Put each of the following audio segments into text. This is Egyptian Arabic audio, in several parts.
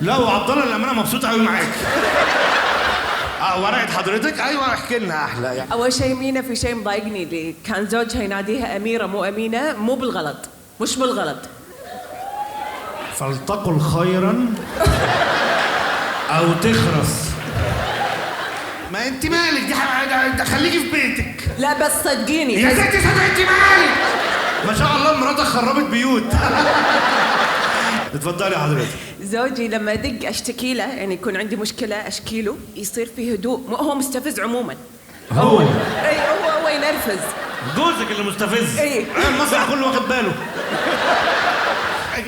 لا وعبد الله للامانة مبسوط قوي معاك. ورقة حضرتك. ايوه احكي لنا احلى يعني. اول شيء مينا في شيء مضايقني، اللي كان زوجها يناديها اميره مو امينه، مو بالغلط، مش بالغلط. فلتقل خيرا او تخرس. ما انت مالك، دي خليكي في بيتك. لا بس صدقيني يا ستي صدق، انت مالك؟ ما شاء الله مراتك خربت بيوت. اتفضلي يا حضرتك. زوجي لما ادق اشتكي له، يعني يكون عندي مشكلة اشكي له، يصير في هدوء. هو مستفز عموما. هو اي هو ينرفز. جوزك اللي مستفز. اي المسرح كله واخد باله.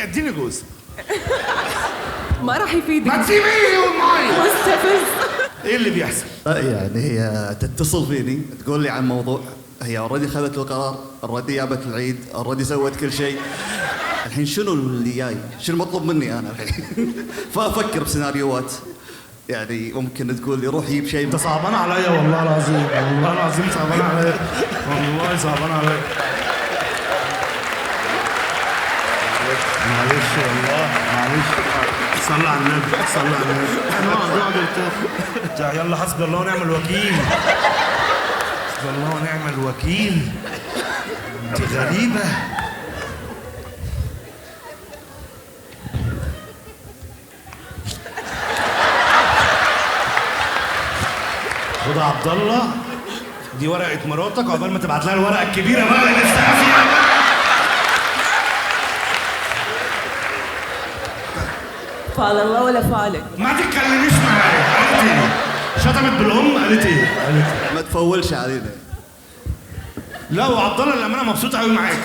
اديني جوز. ما راح يفيدك. ما تسيبيه يقول معايا. مستفز. ايه اللي بيحصل؟ لا يعني هي تتصل فيني تقول لي عن موضوع، هي already خذت القرار، already جابت العيد، already سوت كل شيء. الحين شنو اللي جاي؟ شنو المطلوب مني انا الحين؟ فافكر بسيناريوهات، يعني ممكن تقول لي روح جيب شيء. انت صعبان عليا والله العظيم، والله العظيم صعبان عليا، والله صعبان عليا. معلش والله معلش. صلى على النبي، صلى على النبي. اقعد اقعد ارتاح. يلا حسبي الله ونعم الوكيل، حسبي الله ونعم الوكيل. انت غريبة. خد يا عبد الله دي ورقة مراتك، عقبال ما تبعت لها الورقة الكبيرة بقى اللي نفسها فيها. فال الله ولا فالك. ما تتكلميش معايا. قالت ايه؟ شتمت بالام. قالت ايه؟ قالت ايه؟ ما تفولش علينا. لا وعبد الله للامانة مبسوط قوي معاك.